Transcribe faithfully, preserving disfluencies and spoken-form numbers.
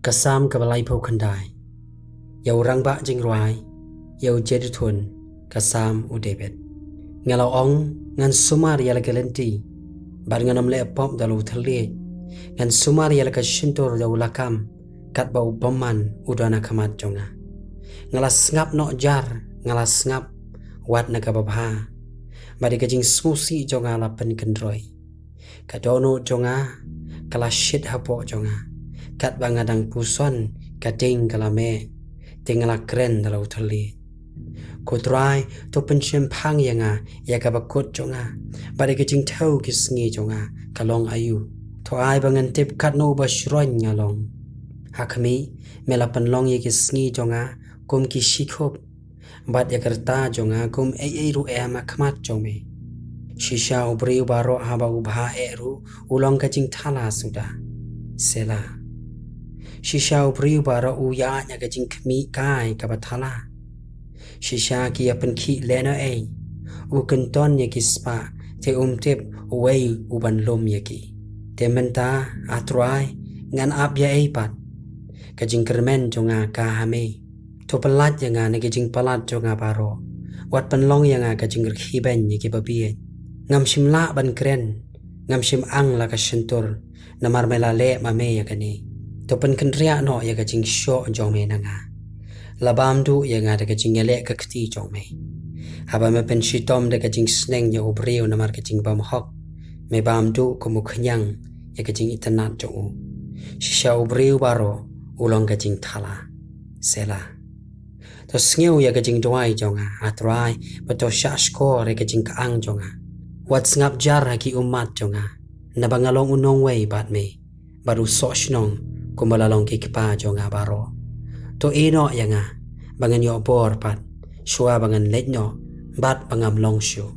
Ka Salm kaba laiphew khyndai. Ïa u rangbah jingrwai, ïa u Jeduthun, ka Salm u David. Nga la ong, ngan sumar ïa la ka lynti, bad ngan ym leh pop da la u thylliej. Ngan sumar ïa la ka shyntur da u lakam, katba u bymman u don ha khmat jong nga. Nga la sngap noh jar, nga la sngap, wat na kaba bha. Bad ïa ka jingsngewsih jong nga la pynkynroi. Ka dohnud jong nga ka la shit hapoh jong nga. Katba nga dang puson, ka ding ka la meh, te nga la kren da la u thylliej. Ko Trai, to pynshemphang ïa nga ïa kaba kut jong nga, bad ïa ka jingthew ki sngi jong nga ka long aïu. To ai ba ngan tip katno ba shroiñ nga long. Ha khmih, me la pynlong ïa ki sngi jong nga kum ki shikhup, bad ïa ka rta jong nga kum ei ei ruh em ha khmat jong me. Shisha u briew baroh haba u bha eh ruh u long ka jingthala suda. Selah. Shisha u briew baroh u ïaid ha ka jingkhmih kai kaba thala. Shisha ki ïa pynkhih lehnohei. U kynton ïa ki spah, te um tip uei u ban lum ïa ki. Te mynta, A Trai, ngan ap ïa ei pat? Ka jingkyrmen jong nga ka ha me. To pyllait ïa nga na ki jingpalat jong nga baroh. Wat pynlong ïa nga ka jingrkhie beiñ ïa ki babieit. Ngam shym lah ban kren, ngam shym ang la ka shyntur, namar me la leh ma me ïa kane. To pynkynriah noh ïa ka jingshoh jong me na nga. La bam duh ïa nga da ka jingïaleh ka kti jong me. Haba me pynshitom da ka jingsneng ïa u briew namar ka jingbymhok, me bam duh kum u khñiang ïa ka jingitynnad jong u. Shisha u briew baroh u long ka jingthala. Selah. To sngew ïa ka jingduwai jong nga, A Trai, bad to shahshkor ïa ka jingkyang jong nga. Wat sngap jar ha ki ummat jong nga, naba nga long u nongwei bad me, bad u soh shnong kumba la long ki kpa jong nga baroh. To ïehnoh ïa nga ba ngan ïoh bor pat, shuwa ba ngan leit noh bad ba ngam long shuh.